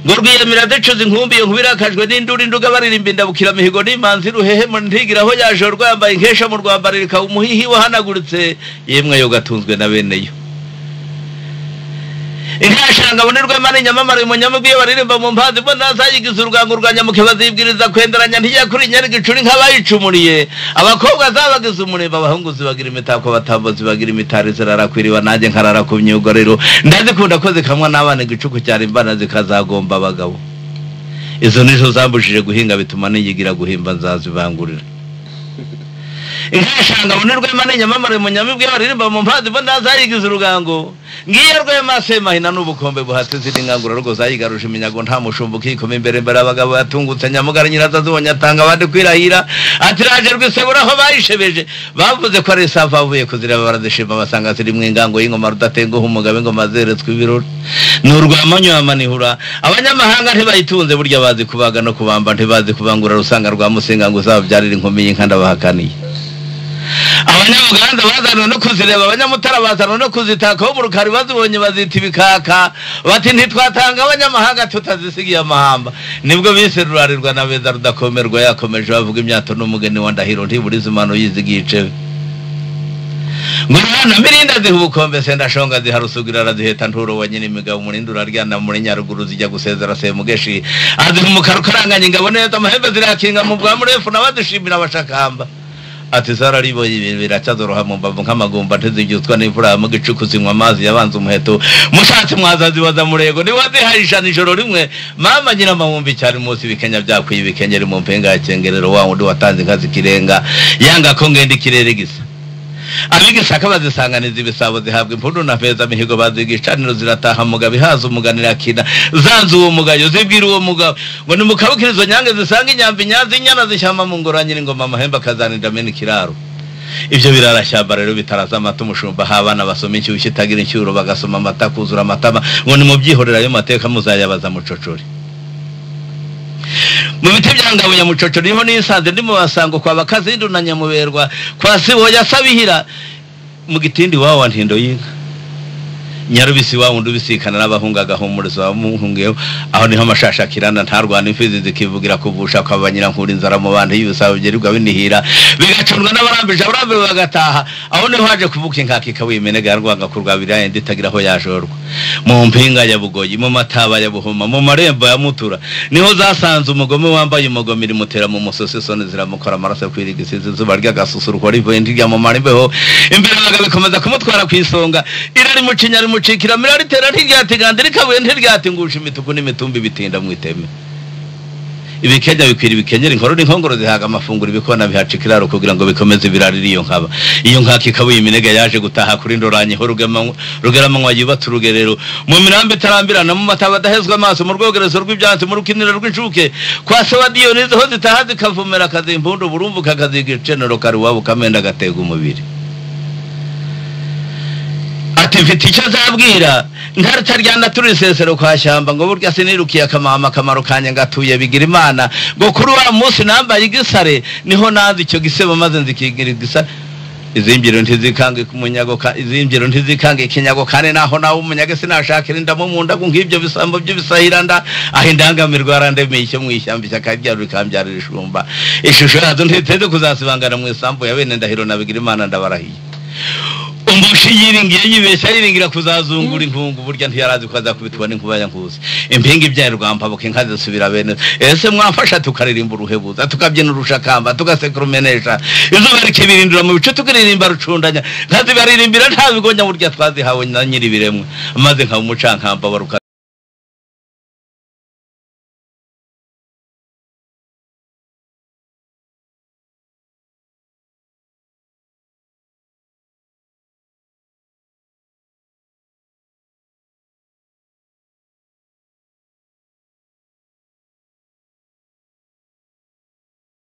Ngo rwiyamira ducuze inkumbi iyo nkubirakajwe n'induru induga baririmba indabukira mihigo n'imanzi ruhehe mu ntigiraho yajorwa yambaye inkesha mu rwambaririka umuhihi wahanaguritse yemwe yo gatunzwe na beneyo. Inkashanga bonerwa mane nyamamara umunyamugwi baririmba mu mpanzi mbona zayigize urugango rwa nyamuke bazibwiriza kwenderanya ntijya kuri nyari gicuri nk'abayicumuriye abakobwa zabagize umuremba abahungu zibagira imitako batambo zibagira imitari zirarakwiriwa nanjye nkarara ku myugariro ndazikunda ko zikamwa n'abana igicuku cyari imbana zikazagomba abagabo. Izo nizo zambujije guhinga bituma niyigira guhimba nzazibangurira. Inkashanga bonerwa mane nyamamara umunyamugwi baririmba mu mpanzi mbona zayigize urugango ngiye rwema semahina n'ubukombe buhatse z'ingangura rugo zayigaruje iminyago nta mushumba ukikoma imbere mbere abagabo batungutse nyamugara nyiraza zibonye atanga abandi kwirahira atiraje rwisebura aho bayishebeje bavuze ko ari sava avuye kuzireba barazishima basanga ziri mu ingango y'ingoma rudatenguha umugabo ingoma zeretswe ibirori n'urwamanyo amanihura abanyamahanga ntibayitunze burya bazi kubaga no kubamba ntibazi kubangura rusanga rwa musenga ngo uzababyarira inkumi y'inka ndabahakaniye. Abanyamuganda bazanwa no kuzireba abanyamutara bazanwa no kuzitaka mu rukari bazibonye bazita ibikaka bati ntitwatanga abanyamahanga tutazisigiye amahamba nibwo biserurarirwa na beza rudakomerwa yakomeje bavuga imyato n'umugeni wa Ndahiro ntiburiza imano yizigiye icebe. Ngurana mirinda zihubukombe sendashonga ziharusugira araziheta nturo wa nyine imigabo umurindi uraryana muri Nyaruguru zijya gusezera Semugeshi aziha umukara ukaranganya ingabo neza amahembe zirakinga mu bwa murefu n'abazishimira abashakamba. Ati zarariboye ibintu biracyazoroha mu mbavu nk'amagumba ntizibyutswa n'imvura mu gicuku zinywa amazi yabanze umuheto mushatse mwazazibaza murego niwaziharisha nijoro rimwe mama nyiramahumbi cyane munsi bikenya byakwiye ibikenyeri mu mpenga ya Cyengerero wa wundi watanze inka zikirenga yanga ko ngenda ikirere gisa. Abigisaka bazisanganiza ibisabo zihabwa impundu na feza mihigo bazigicaniro zirataha mugabo ihaza umuganira akina zanze uwo mugayo zibwira uwo mugabo ngo nimukabukirizo nyange zisanga inyambi nyanze inyana zishyama mu ngoro nyiri ngoma amahembe akazaninda mene ikiraro. Ibyo birarashyamba rero bitaraza amata umushumba habana basoma inshyushyu itagira inshyuro bagasoma amata kuzura amatama ngo nimubyihorera ayo mateka muzayabaza mucocori. Mu biti bya Ngabo ya Mucoco niho nisanze ndi mu basango kwa Bakazindu na Nyamuberwa kwa Sibo ya Sabihira mu gitindi wao wa Ntindo y'inka Nyarubisi wa wundi ubisikana n'abahunga agahumuriza bamuhungiyeho aho niho amashashakirana ntarwana imfizi zikivugira kuvusha kwa banyirankuru inzara mu bantu y'ibisabo byerirwa binihira bigacunwa n'abarambije abarambiwe bagataha aho niho haje kuvuka inkaka ikawimenega rwanga kurwabira yindi itagira aho yajorwa mu mpinga ya Bugoyi mu mataba ya Buhoma mu marembo ya Mutura niho zasanze umugome wambaye umugomiri mutera mu musosi sone ziramukora amaraso kwirigisiza izuba ry'agasusuruko rivuye ndirya mu marembo imbere bagakomeza kumutwara ku isonga irari mucinya mucikira miraritera ntiryatiganda rikabuye ntiryatingusha imituku n'imitumbi bitinda mu iteme. Ibikenya bikwira ibikenyeri inkoro n'inkongoro zihaga amafunguro ibikona bihaca ikiraro kugira ngo bikomeze birarira iyo nkaba iyo nkaka ikabuye iminega yaje gutaha kuri Ndoranye ho rugeramanywa yubatse urugerero mu mirambi itarambirana mu mataba adahezwa amaso mu rwogerezo rw'ibyansi mu rukiniro rw'incuke kwa se wa Diyonizi ho zitaha zikavumera akazimpundu burumbuka akaziga icenero kari iwabo kamenda agatega umubiri. Ati mfite icyo azabwira ntarutaryana turi sesero kwa shyamba ngo burya sinirukiye akamama akamaro kanye ngatuye bigira Imana ngo kuri wa munsi nambaye igisare niho nanze icyo gisebo maze nzikigira igisare izimbyiro ntizikange kumunyago ka izimbyiro ntizikange ikinyago kane naho nawe umunyage sinashakira indamo mu ndagu nk'ibyo bisambo by'ibisahiranda aho indangamirwa arandemeye icyo mu ishyamba ishyaka rikambyarira ishumba ishusho yazo ntiteze kuzasibangana mu isambu ya bene Ndahiro na bigira Imana ndabarahiye. Umushi yiringiye yibeshya yiringira kuzazungura inkungu burya ntiyarazi ko azakubitwa n'inkuba ya Nkusi impinga ibyaye rwampabuka inka zisubira bene ese mwamfasha tukaririmba uruhebuza tukabyina urushakamba tugasekura umenesha izuba rikibirindura mu bice tukaririmba rucundanya nkazibaririmbira nta bigonya burya twazihawe na nyiri biremwe maze nka umucankamba baruka.